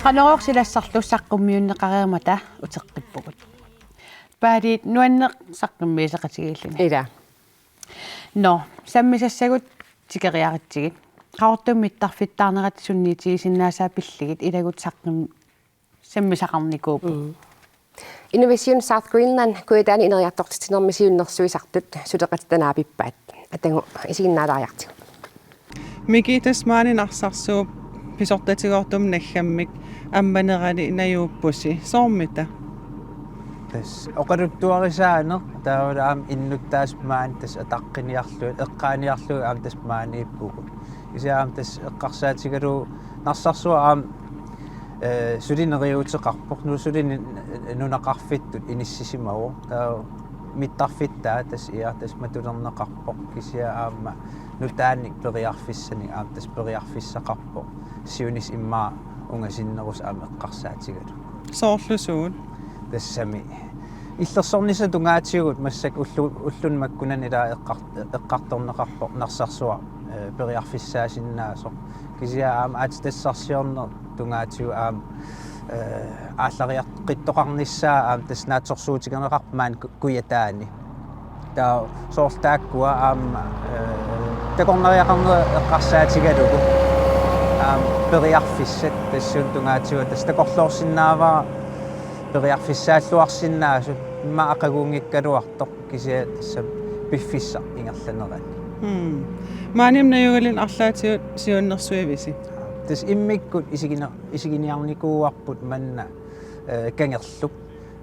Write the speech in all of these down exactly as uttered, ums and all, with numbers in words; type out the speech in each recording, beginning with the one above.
Qanorooq silassarlu saqqummiunneqareermata uteqqippugut. Paaliit nuanneq saqqummiiseqatigiilluni. Ila. Nå, sammisassagut tikeriaritsigit. Qaqortumi mittarfittaarnerata sunniitigisinnaasaa pillugit ilagut saqqum- sammisaqarnikuupput. Mm. Innovation South Greenland Kujataani ineriartortitsinermi siunnersuisartut suleqatitta naapippaat. Atagu isiginnaalaariartigu. Miki, tassa maani Narsarsuup pisortatigoortumik naggammik ammanerani najuuppusi. Soormita? Tassa oqaluttuarisaaneq taavalu aamma innuttaasut maani tassa ataqqiniarlugit, eqqaaniarlugit aamma tassa maaniippugut. Kisianni aamma tassa eqqarsaatigalugu Narsarsuaq aamma, eh, suli neriuuteqarpoq, nu-, suli ni-, nunaqarfittut inissisimavoq. Taava mittarfittaa tassa ia tassa matulerneqarpoq. Kisianni aamma nutaanik periarfissanik aamma tassa periarfissaqarpoq. Siunissaq immaqa ungasinnerusoq aamma eqqarsaatigalugu. Soorlu suut? Tassami. Illersornissaq tungaatigut massakkut ullu-, ulluni makkunani ilaa eqqar-, eqqartorneqarpoq Narsarsuaq, eh, periarfissaasinnaasoq. Kisianni aamma aatsitassarsiorneq tungaatigut aamma, eh, aallariaqqittoqarnissaa aamma tassa naatsorsuutigineqarpoq maani Ku-, Kujataani. Taava soorlu taakkua aamma, eh, takornariaqarneq eqqarsaatigalugu aamma periarfissat tassuuna tungaatigut tassa takorloorsinnaavara periarfissaalluarsinnaasut immaqa aqaguunngikkaluartoq kisianni tassa piffissaq ingerlanerani. Mm. Maani najugallit arlaatigut siunnersuivisi? Tassa immikkut isigini-, isiginiarnikuuarput manna, eh, kangerluk.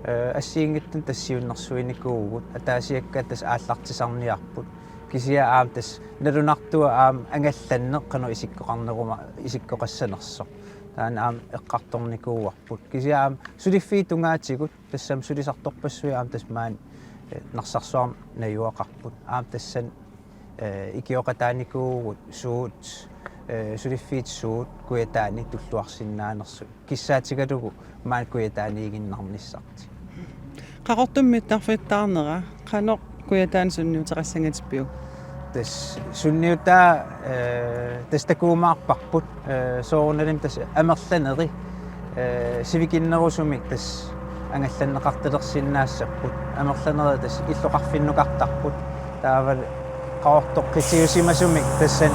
Eh, assigiinngitsunik tassa siunnersuinikuuvugut, ataasiakkaat tassa aallartisarniarput. Kisianni aamma tassa nalunartua aamma angallanneq qanoq isikkoqarneruma isikkoqassanersoq. Taanna aamma eqqartornikuuarput. Kisianni aamma suliffiit tungaatigut, tassami sulisartorpassuit aamma tassa maani, eh, Narsarsuarmi najugaqarput. Aamma tassani, eh, ikioqataanikuuvugut suut, eh, suliffiit suut Kujataani tulluarsinnaanersut. Kissaatigalugu maani Kujataaniiginnarnissartik. Qaqortumi mittarfittaarnera, qanoq Kujataani sunniuteqassangatippiuk? Tassa sunniutaa, eh, tassa takuumaarparput, eh, soorunalimi tassa amerlaneri, eh, sivikinnerusumik tassa angallanneqartalersinnaassapput. Amerlaneri tassa illoqarfinnukartarput. Taavalu qaqortoq qitiusimasumik tassani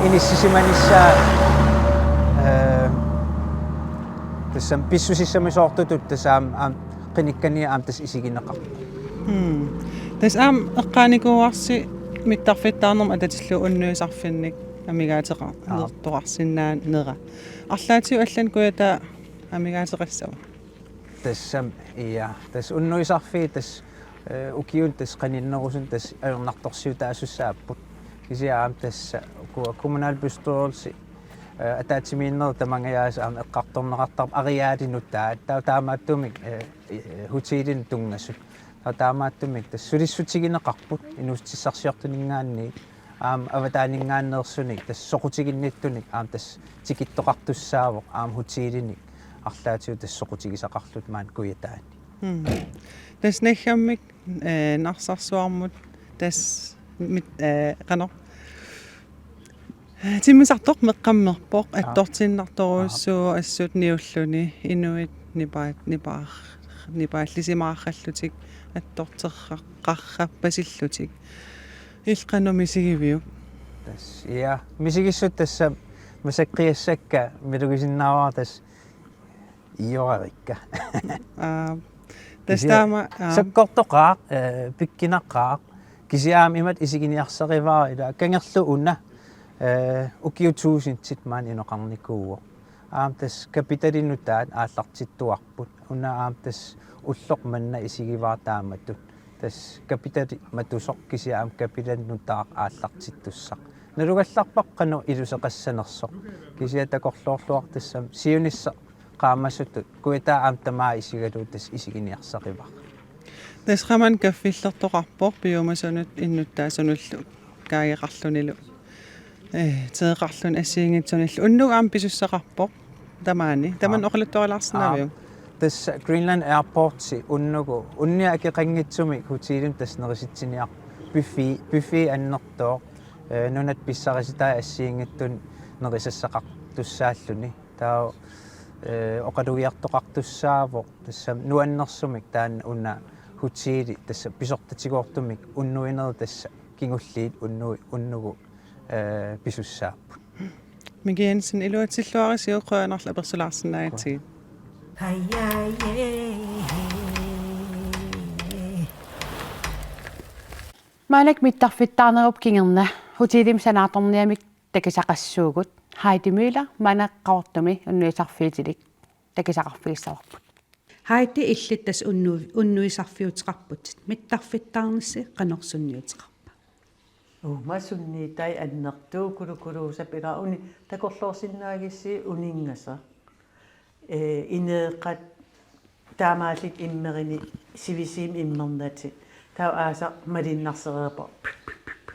inissisimanissaa, eh, tassami pissusissamisoortutut tassa aamma, aamma qinikkani aamma tassa isigineqarpoq. Mm. Tassa aamma eqqaanikuuarsi mittarfittaarnermut atatillugu unnuisarfinnik amigaateqar-, Aap. nertoqarsinnaanera. Arlaatigut allanik Kujataa amigaateqassava? Tassami, ia. Tassa unnuisarfiit tassa, eh, ukiuni tassa qaninnerusunik tassa ajornartorsiutaasussaapput. Kisianni aamma tassa ku-, kommunalbestyrelse, eh, ataatsimiinnerit tamangajaasa aamma eqqartorneqartarput arealit nutaat. Taava taamaattumik, eh, eh, hotelini tunngasut. Taava taamaattumik tassa sulissutigineqarput inuussutissarsiortuninngaanniit. Aamma avataaninngaanneersunik tassa soqutiginnittunik aamma tassa tikittoqartussaavoq aamma hotelinik arlaatigut tassa soqutigisaqarluta maani Kujataani. Mm. Tassa naggammik, eh, Narsarsuarmut tassa mit-, eh, qanoq. Timmisartoq meqqammerpoq, Aap. attortinniartorujussuuvoq Aap. assut niulluni inuit nipaa-, nipaa-, nipaallisimaarallutik attorterraqarappasillutik. Illit qanoq misigiviuk? Tassa, ia, misigissut tassa massakkut qiassakka malugisinnaavara tassa iorarikka. Aa, tassa Kisianni taama, aa. sakkortoqaaq, eh, pikkunaqaaq. Kisianni aamma imatut isiginiarsarivara ila kangerluk una, eh, ukiut tuusintit maani inoqarnikuuvoq. Aamma tassa kapitalit nutaat aallartittuarput. Una aamma tassa ulloq manna isigivara taamatut. Tassa kapitali matusoq kisianni aamma kapitali nutaaq aallartittussaq. Nalugallarparput qanoq iluseqassanersoq. Kisianni takorloorluartoq tassami siunissaq qaamasutut Kujataa aamma tamaat isigalugu tassa isiginiarsarivara. Tassa qamani kaffillertoqarpoq piumasunut innuttaasunullu kaageqarlunilu. Eh, teeqarluni assigiinngitsunillu. Unnuk aamma pisussaqarpoq. Tamaani. Tamanna Aa. oqaluttuarilaarsinnaaviuk? Aa, tassa Greenland Airports unnugu. Unnia akeqanngitsumik hotelimi tassa nerisitsiniarpoq. Buffet, buffet annertooq. Eh, nunat pissarisitai assigiinngitsunik nerisassaqartussaalluni. Taava, eh, oqalugiartoqartussaavoq. Tassa nuannersumik taanna una hoteli tassa pisortatigoortumik unnuinerit tassa kingulliit unnu-, unnugu, eh, pisussaapput. Miki Jensen, iluatsilluarisi, qujanarlu apersulaarsinnaagatsigit. Maannakkut mittarfittaarnerup kingorna hotelimi sanaartorniamik takusaqassuugut. Heidi Møller, maanna Qaqortumi unnuisarfiutilik takusaqarfigissavarput. Heidi, illit tassa unnu-, unnuisarfiuteqarputit. Mittarfittaarnissi qanoq sunniuteqarpa? Uuma sunniutai annertuut, kulukuluusap ilaa uni-, takorloorsinnaagissi uninngasaq. Eh, ineeqqat taamaalillutik immerini sivisuumik immernatik. Taava aasaq malinnarsereerpoq.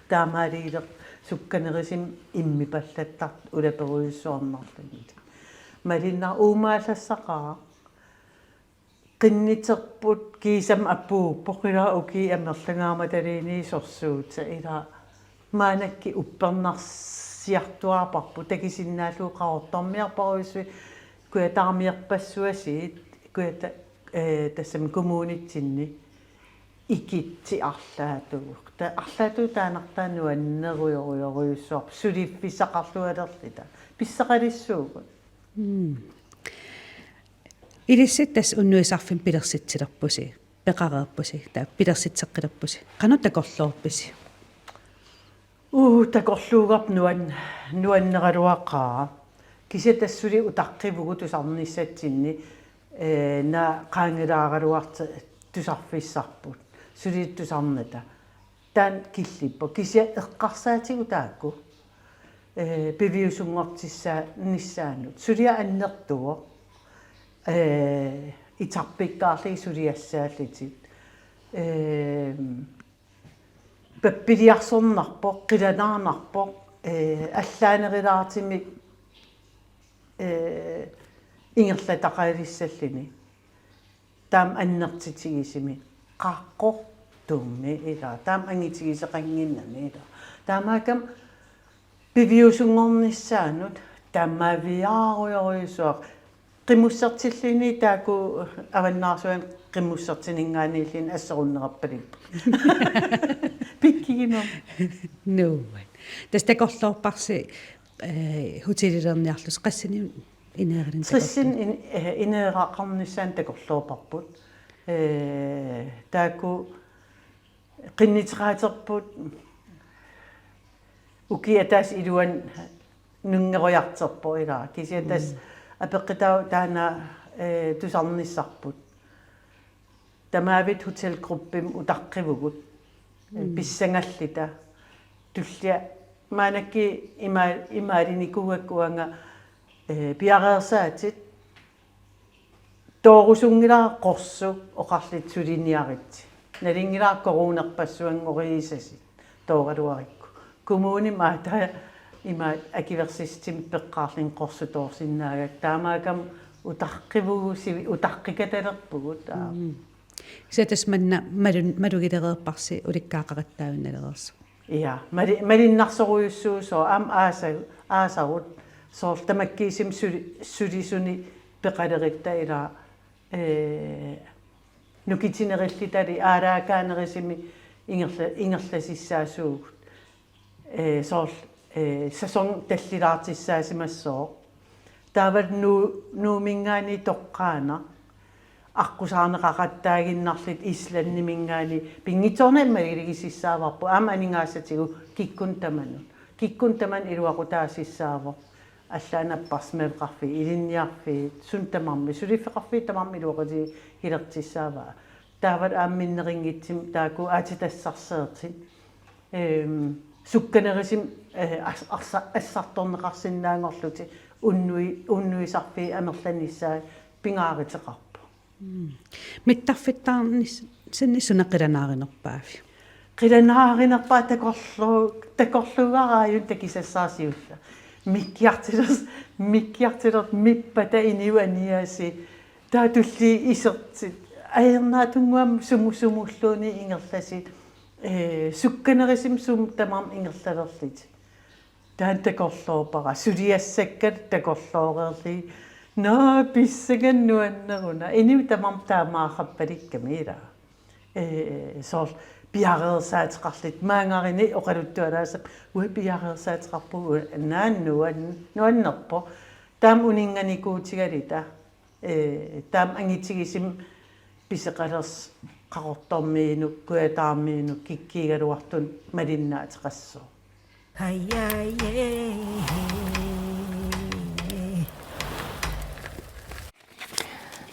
Taamaaliileq sukkanerusumik immipallattartoq ulaperujussuarnarlugit. Malinnar-, uumaallassaqaaq. Qinniterput kiisami apuuppoq ilaa ukiut amerlangaammataluunniit sorsuutit ilaa maannakkut uppernarsiartuaarparput takusinnaallugu Qaqortormiarparujussuit kujataarmiarpassuasiit kujata-, eh, tassami kommunitsinni ikitsit arlaatigut. Ta-, arlaatigut taannartaa nuannerujorujorujussuarput suliffissaqarlualerluta. Pissaqalissuugut. Mm. Ilissi tassa unnuisarfimmi pilersitsilerpusi, peqareerpusi, taava pilersitseqqilerpusi. Qanoq takorloorpisi? Uu, takorluugarput nuan-, nuanneraluaqaaq. Kisianni tassa suli utaqqivugut tusarnissatsinni, eh, naak qaangilaaraluartoq tusarfissarput. Suli tusarnata. Taanna killippoq. Kisianni eqqarsaatigut taakku, eh, piviusunngortissaannissaannut. Suliaq annertuvoq. Eh, itarpikkaarlugit suliassaallutik. Eh, pappiliarsornarpoq, qilanaarnarpoq, eh, allaanerulaartumik, eh, ingerlataqalissalluni. Taama annertutigisumik Qaqortumi ilaa. Taama angitigisoqannginnami ilaa. Taamaakkami piviusunngornissaannut tamaviaarujorujussuaq. Qimussertilluni taakku avannaarsuani qimussertininngaanniilluunniit asserunnerappalupput. Pikkiginermi. Nuuan. Tassa takorloorparsi, eh, hotelilerniarlusi qassinik ineerineq takorloor-. Tressin in-, eh, ineeraqarnissaanut takorloorparput. Eh, taakku qinnuteqaaterput ukiup ataatsip iluani nunngerujartorpoq ilaa. Kisianni tassa Mm. apeqqutaavoq taanna, eh, tusarnissarput. Tamaviat hotelgruppimik utaqqivugut. Mm. Pissangalluta. Tullia maannakkut ima-, imaalinikuugakku uanga, eh, piareersaatit. Toorusunngilara qorsuk oqarlutit suliniaritsi. Nalunngilara coronerpassuanngorujussasut tooraluarikku. Kommunimi aatsaat ima akuersissutimik peqqaarluni qorsuk toorsinnaagakku. Taamaakkami utaqqivugut sivi-, utaqqikatalerpugut taava. Mm. Kisianni tassa manna malun-, malugilereerparsi ulikkaaqqattaajunnaalereersoq. Ja, mali-, malinnarsorujussuusoq aamma aasa-, aasarut soorlu tamakkiisumik suli-, sulisuni peqalerutta ilaa, eh, nukittunerulluta aalaakaanerusumik ingerla-, ingerlasussaasuugut. Eh, soorlu, eh, sæson tallilaartussaasimassooq. Taavalu Nuu-, Nuumminngaanniit toqqaannaq aqqusaarneqaqattaaginnarluta Islandiminngaanniit pinngitsoornani malugisussaavarput aamma aningaassatigut kikkunnut tamanut. Kikkunnut tamanut iluaqutaasussaavoq. Allaat apparsimaveqarfiit, ilinniarfiit, suut tamarmik, suliffeqarfiit tamarmik iluaqutigilertussaavaa. Taavalu aamma minnerunngitsumik taakku aatsitassarsiortut. Ehm, sukkanerusumik, eh, as-, arsa-, assartorneqarsinnaanngorlutik unnui-, unnuisarfiit amerlanissaat pingaaruteqarpoq. Mm. Mittarfittaarnissanni suna qilanaarinerpaaviuk? Qilanaarinerpaaq takorloo-, takorluugara aajuna takusassaasiulla. Mikkiartiler-, mikkiartilermippata inuit aniasi. Taava tulliit isertit. Ajornaatut aamma sumu sumulluunniit ingerlasit. Ee, sukkanerusumik sumut tamarmik ingerlalerlutik. Taanna takorloorpara. Suliassakkat takorlooreerlugit. Naa, pissanganaq nuanneruna. Inuit tamarmik taamaaqarpalikkami ilaa. Ee, soorlu piareersaateqarlutik. Maanngaanniit oqaluttualaassapput: Uanga piareersaateqarpunga. Naa, nuan-, nuannerpoq. Taama uninnganikuutigaluta. Ee, taama angitigisumik pisoqalersoq Qaqortormiunut, Kujataarmiunut kikkuugaluartunut malinnaateqassaaq. Ai, ai, ai.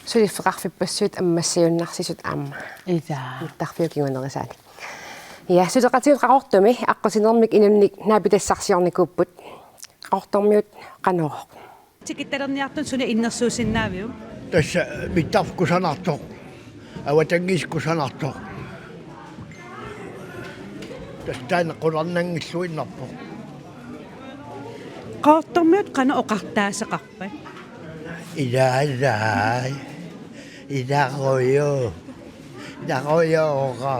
Suliffeqarfippassuit ammassagunnarsisut aamma. Ilaa. Mittarfiup kingunerisaanik. Ja, suleqatigut Qaqortumi aqqusinermik inunnik naapitassarsiornikuupput. Qaqortormiut qanoq? Tikittalerniartunut suna innersuussinnaaviuk? Tassa mittarfik kusanartoq. Avatangiisit kusanartoq. Tassa taanna qularnanngilluinnarpoq. Qaqortormiut qanoq oqartaaseqarpat? Ilaa, ilaa. Ilaruju. Ilaruju oqa.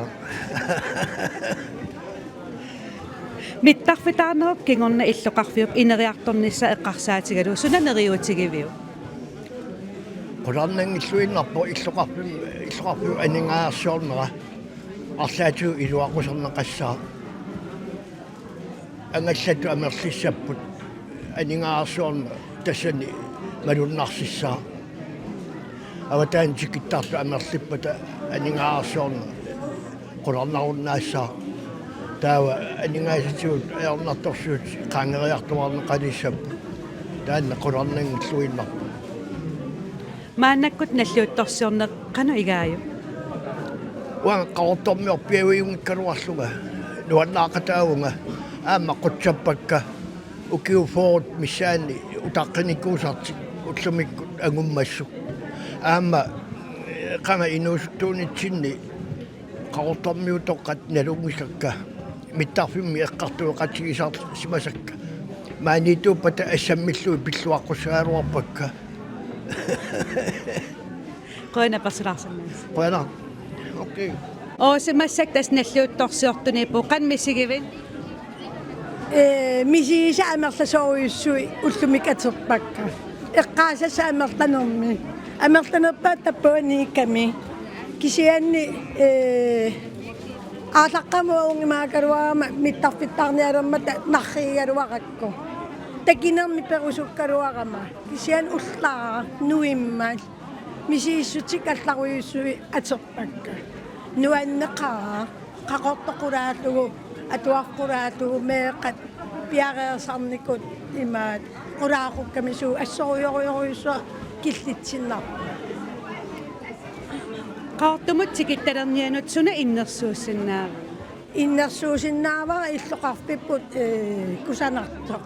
Mittarfitaarnerup kingorna illoqarfiup ineriartornissaa eqqarsaatigalugu suna neriuutigiviuk? Qularnanngilluinnarpoq illoqarfim-, illoqarfiup aningaasarsiornera. Arlaatigut iluaqutaaneqassaaq. Angallatut amerlissapput aningaasarsiorneq tassani malunnarsissaaq. Avataani tikittartut amerlippata aningaasarsiorneq qularnarunnaassaaq. Taava aningaasatigut ajornartorsiut qaangeriartuaarneqalissapput. Taanna qularnanngilluinnarpoq. Maannakkut nalliuttorsiorneq qanoq igaajuk? Uanga Qaqortormiorpiaq ajunngikkaluarlunga. Nuannaaqataavunga. Aamma qutsappakka ukiut fyrret missaanni utaqqinikuusartik ullumikkut angummassuk. Aamma, eh, qanga inuusuttuunitsinni Qaqortormiutoqqat nalunngisakka, mittarfimmi eqqartueqatigisarsimasakka. Maaniittuuppata assammillugit pilluaqqussagaluarpakka. Qujanaq apersulaarsinnaagassi. Qujanaq. Okay. Aasiit, massakkut tassa nalliuttorsiortuniippugut, qanoq misigivit? Ee, misigisat amerlasoorujussuit ullumikkut atorpakka. Eqqaasassat amerlanermi. Amerlanerpaat tappavaniikkami. Kisianni, ee, aallaqqaammut ungimaagaluarama mittarfittaarnialermata narrigigaluarakku. Takinermi perusukkaluarama. Kisianni ullaaq nuimmat. Misigissutit allarujussuit atorpakka. Nuanneqaaq, Qaqortoq qulaallugu, atuarfik qulaallugu, meeqqat piareersarnikut imaat, qulaaqqukkami suut assorujorujussuaq killitsinnarpoq. Qaqortumut tikittalernianut suna innersuussinnaava? Innersuussinnaavara illoqarfipput, ee, kusanartoq.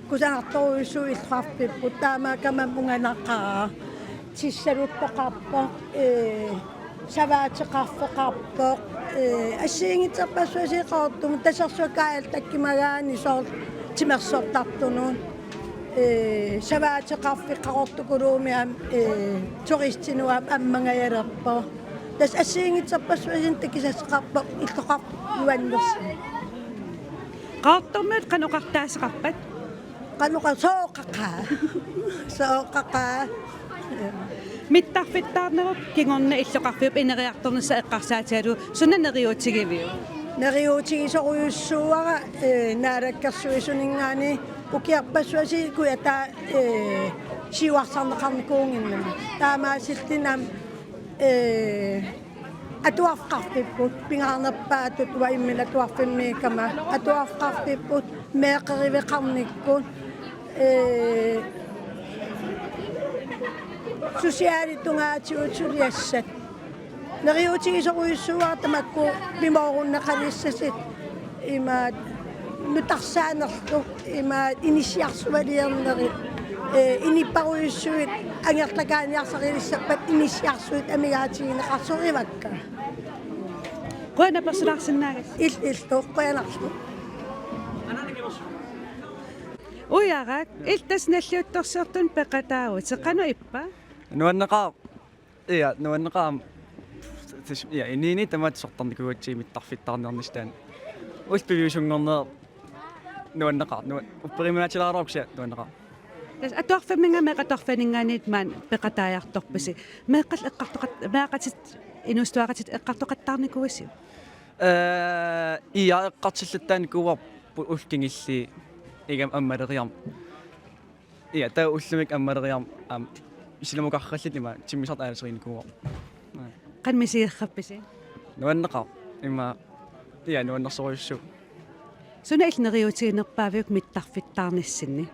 Kusanartorujussuit illoqarfipput, taamaakkami unganaqaaq. Tissaluttoqarpoq, ee, savaateqarfeqarpoq, ee, assigiinngitsorpassuarnik Qaqortumut, tasersuakka aallaakkimagaanni soorlu timersortartunut. Ee, savaateqarfik Qaqortukuluumi aamma, ee, turistinut aamma ammangajalerpoq. Tassa assigiinngitsorpassuarnik takusassuaqarpoq illoqarfik nuannersoq. Qaqortormiut qanoq oqartaaseqarpat? Qanoq oqa-, sooqaqaa. Sooqaqaa. Mittarfittaarnerup kingorna illoqarfiup ineriartornissaa eqqarsaatigalugu suna neriuutigiviuk? Neriuutigisorujussuuara, ee, Naalakkersuisuninngaanniit ukiorpassuarni Kujataa, ee, siuarsarneqarnikuunnginnami. Taamaasillutik aamma, ee, atuarfeqarfipput, pingaarnerpaatut uanga imminut atuarfimmiikkama, atuarfeqarfipput, meeqqeriveqarnikkut, ee, socialit tungaatigut suliassat. Neriuutigisorujussuuara tamakku pimoorunneqalissasoq, imaat nutarsaanerlu, imaat inissiarsualiornerit, ee, inuppassuit angerlakaaniarsarissappat inissiarsuit amigaatigineqarsorivakka. Qujanaq apersulaarsinnaagassi. Il-, illu, qujanarlu. Ujarak, iltas nalliuttorsiortuni peqataavutit, qanoq ippa? Nuanneqaaq. Ja, nuanneqaaq. Tassa, ja, inuit tamaasa sortarnikuugatsigit mittarfittaarniarnissaq taanna. Ullut piviusunngornerat nuanneqaaq. Nua-, upperimanaatsilaaruksia nuanneqaaq. Tassa atuarfimminngaanniit meeqqat atuarfianninngaanniit maani peqataajartorpisi. Meeqqat eqqartoqat-, meeqqatit inuusuttuaqatit eqqartoqattaarnikuuisiuk? Ee, ja eqqartullattaarnikuuarput ullut kingulliit igam ammaleriarmat. Ja, taava ullumikkut ammaleriarmat, aamma, silamukarrallit ima timmisartut aalisarinnikuuarput. Qanoq misigeqqappisi? Nuanneqaaq. Ima, ja, nuannersorujussuuvoq. Suna illit neriuutiginerpaaviuk mittarfittaarnissinni?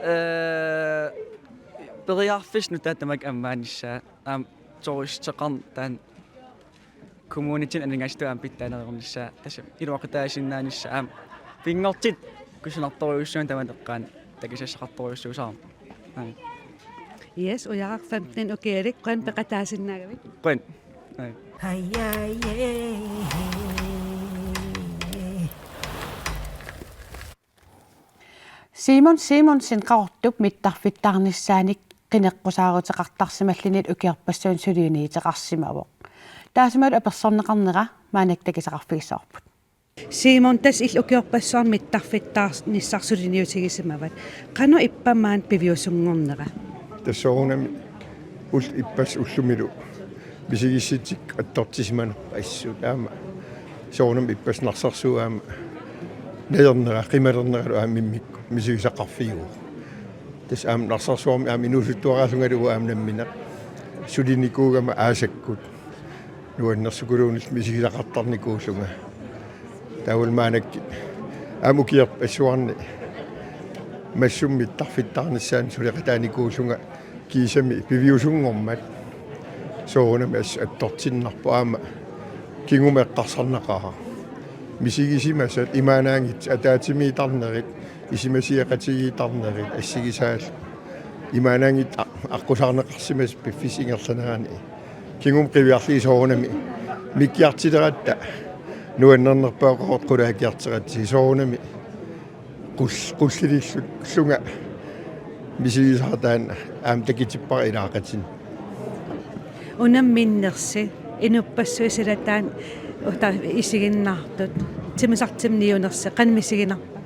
Ee, periarfissat nutaat tamakku ammaanissaat, aamma, turisteqarneq taanna kommunitsinni aningaasatut aamma pitsaanerulernissaa, tassa iluaqutaasinnaanissaa aamma. Pinngortitaq kusanartorujussuarmik tamanna eqqaani takusassaqartorujussuusarami. Aamma. Yes, Ujarak femten ukiulik, qujanaq peqataasinnaagavit. Qujan. Aamma. Simon Simonsen Qaqortup mittarfittaarnissaanik qineqqusaaruteqartarsimallunilu ukiorpassuarni suliniuteqarsimavoq. Taassumalu apersorneqarnera maannakkut takusaqarfigissavarput. Simon, tassa illit ukiorpassuarni mittarfittaarnissaq suliniutigisimavat. Qanoq ippa maani piviusunngornera? Tassa soorunami ullut ippassaq ullumilu misigissutsit attortisimanerput assut aamma. Soorunami ippassaq Narsarsuup aamma najornera, qimalerneralu aamma immikkut misigisaqarfigivoq. Tassa aamma Narsarsuarmi aamma inuusuttuaraallungalu uanga aamma nammineq sulinikuugama aasakkut nuannersukuluunniit misigisaqartarnikuullunga. Taavalu maannakkut aamma ukiorpassuarni Massakkut mittarfittaarnissaanut suleqataanikuullunga kiisami piviusunngormat. Soorunami assut attortinnarpoq aamma kingumut eqqarsarnaqaaq. Misigisimasat imaannaanngitsut ataatsimiittarnerit, isumasioqatigiittarnerit assigisaallu. Imaannaanngitsut a-, aqqusaarneqarsimasut piffissap ingerlanerani. Kingumut qiviarlugit soorunami mikkiartuleratta nuannernerpaaq oqartut qulaakiartoratsigu soorunami qul-, qullilillunga misigisara taanna aamma takutippara ilaaqatinni. Unamminnersi inuppassuit silataanni uta isiginnaartut timmisartumik niunersi qanoq misiginarpa?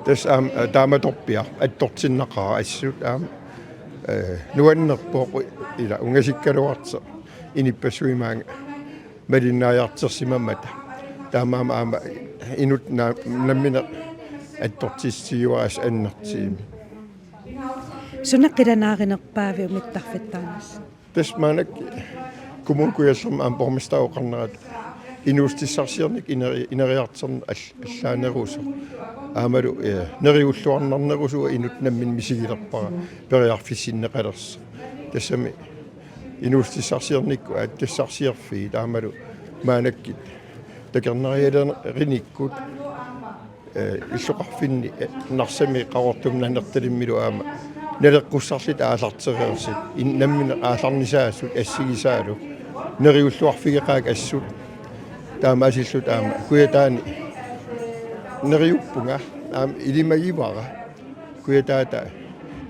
Tassa aamma, eh, taamatorpiaq attortinnaqaaq assut aamma, eh, nuannerpoq ila ungasikkaluartoq inuppassuit maanga malinnaajartorsimammata. Taamaammat aamma inuttut na-, nammineq attortissutigaara assut annertuumik. Suna qilanaarinerpaaviuk mittarfittaarnissaq? Tassa maannakkut Kommune Kujallermi aamma borgmesteri oqarnerat inuussutissarsiornikkut ineri-, ineriartorneq all-, allaanerusoq. Aammalu, eh, neriulluarnarnerusoq inuttut namminneq misigilerpara periarfissinneqalersoq. Tassami inuussutissarsiornikkut aatsitassarsiorfiit aammalu maannakkut takornarialerinikkut, eh, illoqarfinni, eh, Narsami Qaqortumi Nanortalimmilu aamma naleqqussarlutik aallartereersut, in-, nammineq aallarnisaasut assigisaallu neriulluarfigeqaakka assut. Taamaasilluta aamma Kujataani neriuppunga aamma ilimagivara. Kujataata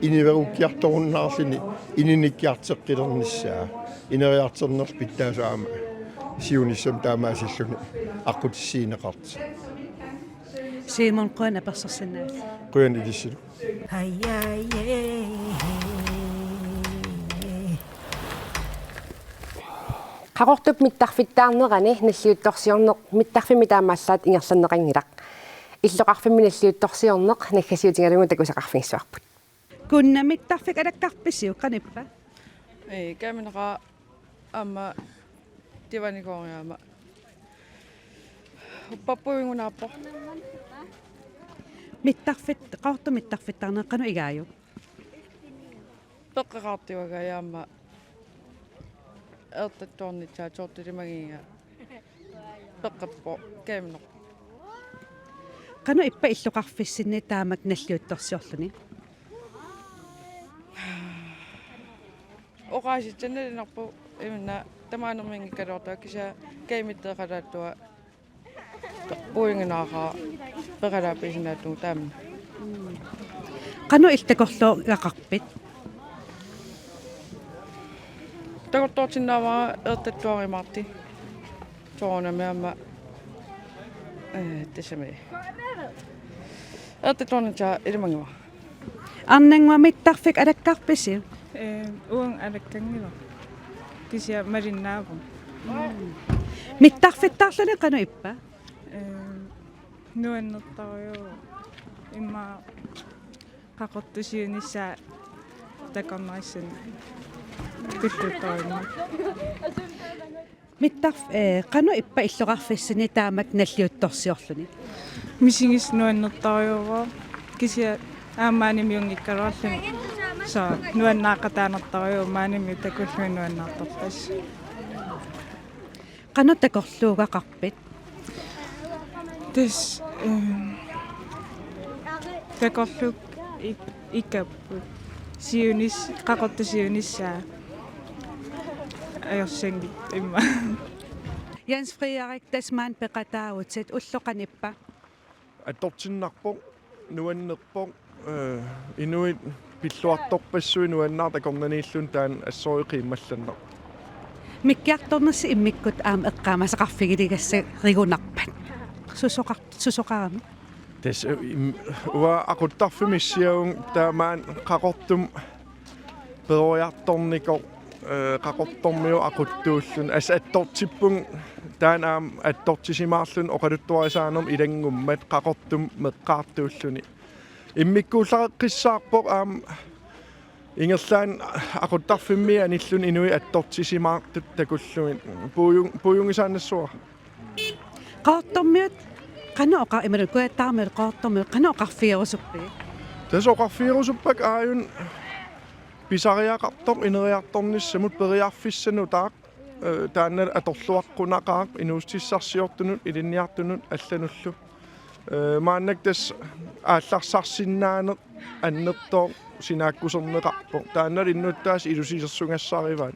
inuerukkiartorunnaarluni inuunikkiartoqqilernissaa ineriartornerlu pitsaasoq aamma siunissami taamaasilluni aqqutissiuunneqartoq. Simon, qujanaq apersorsinnaagatsigit. Qujanaq ilissilu. Qaqortup mittarfittaarnerani nalliuttorsiorneq mittarfimmi taamaallaat ingerlanneqanngilaq. Illoqarfimmi nalliuttorsiorneq naggasiutigalugu takusaqarfigissavarput. Kunna mittarfik alakkarpisiuk, qanoq ippa? Ee, kaamineqaaq aamma tivanikooriama. Uppappuinngunaappoq. Mittarfit-, Qaqortup mittarfittaarneq qanoq igaajuk? Peqqeqartuaga aamma eertattuarnissaa tortilimagiga peqqippoq kaamineq. Qanoq ippa illoqarfissinni taamak nalliuttorsiorluni? Oqaasitsinnalinarpoq imanna tamaanerminngikkaluartoq kisianni kaamittut eqalaattua puinginaaqa peqalaapisinnaatunga taama. Qanoq illit takorluugaqarpit? Takorloortinnaavara eertattuarumaartoq. Soorunami aamma, eh, tassami. Eertattuarnitsaa ilimagivara. Arnannguaq, mittarfik alakkarpisi? Eh, uanga alakkanngilaq. Kisianni malinnaavunga. Mittarfittaarluni qanoq ippa? Eh, nuannertarujuuvoq. Immaqa qaqortup siunissaa takornarissannut. Pilluttorimmat. Mittarf-, eh, qanoq ippa illoqarfissinni taamatut nalliuttorsiorluni? Misigissaq nuannertarujuuvoq. Kisianni aamma maanimiunngikkaluarluni. Soorlu nuannaaqataanertarujuuvoq maanimiut takullugit nuannaartorpassuit. Qanoq takorluugaqarpit? Tassa, ehm, takorluukkut ik-, ikapput. Siunis-, qaqortup siunissaa. Ajorsanngilaq immaqa. Jens Frederik, tassa maani peqataavutit, ulloq qanoq ippa? Attortinnarpoq, nuannerpoq, eh, inuit pilluartorpassuit nuannaartut akornanniilluni taanna assorujuk qiimmallanneq. Mikkiartornersi immikkut aamma eqqaamasaqarfigiligassarigunarpat. Susoqar-, susoqarami. Tassa, eh, im-, uanga aquttarfimmi issiavunga taava maani qaqortumik peroriartornikoq, eh, qaqortormiut aquttuulluni. Assut attortippunga taanna aamma attortisimaarluni oqaluttuarisaanermut ilanngummat qaqortumik meqqaartuulluni. Immikkuullareqqissaarpoq aamma ingerlaannaq aquttarfimmiit anilluni inuit attortisimaartut takullugit. Puujun-, puujungisaannassavara. Qaqortormiut, qanoq oqa-, imaluunniit kujattaarmiut qaqortormiut, qanoq oqarfigerusuppigit? Tassa oqarfigerusuppakka aajuna pisariaqartoq ineriartornissamut, periarfissaq nutaaq, eh, taanna atorluaqqunaqaaq inuussutissarsiortunut, ilinniartunut allanullu. Eh, maannakkut tassa aallarsarsinnaaneq annertooq sinaakkuserneqarpoq. Taannalu innuttaasut ilusilersugassarivaat.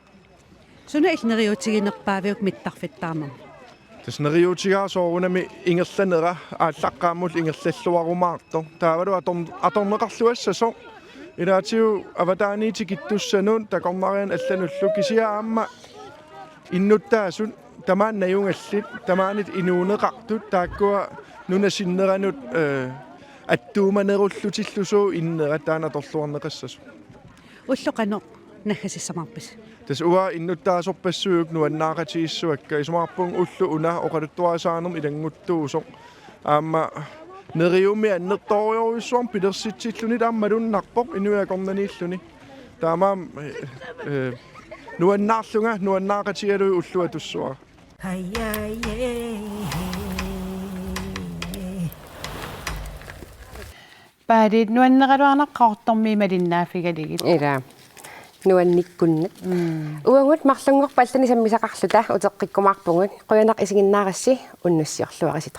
Suna illit neriuutiginerpaaviuk mittarfittaarnermi? Tassa neriuutigaara soorunami ingerlanera aallaqqaammullu ingerlalluarumaartoq. Taavalu atorn-, atorneqarluassasoq. Ilaatigut avataaniit tikittussanut, takornarianut allanullu, kisianni aamma innuttaasut tamaani najugallit, tamaani inuuneqartut, taakkua nunap sinneranut, eh, attuumanerullutillusooq innerat taanna atorluarneqassasoq. Ulloq qanoq naggasissamaarpisi? Tassa uanga innuttaasorpassuit nuannaaqatigiissavakka, isumaqarpunga ulloq una oqaluttuarisaanermut ilannguttuusoq. Aamma neriummi annertoorujussuarmik pilersitsilluni taama malunnarpoq inuit akornanniilluni. Taamaammat, eh, eh, nuannaarlunga nuannaaqatigalugit ulloq atussavara. Paali, nuanneraluarnaq qaqortormiit malinnaaffigalugit. Ila. Nuannikkunnat. Mm. Uagut marlunngorpat allanik sammisaqarluta uteqqikkumaarpugut. Qujanaq isiginnaarassi, unnussiorluaritsi.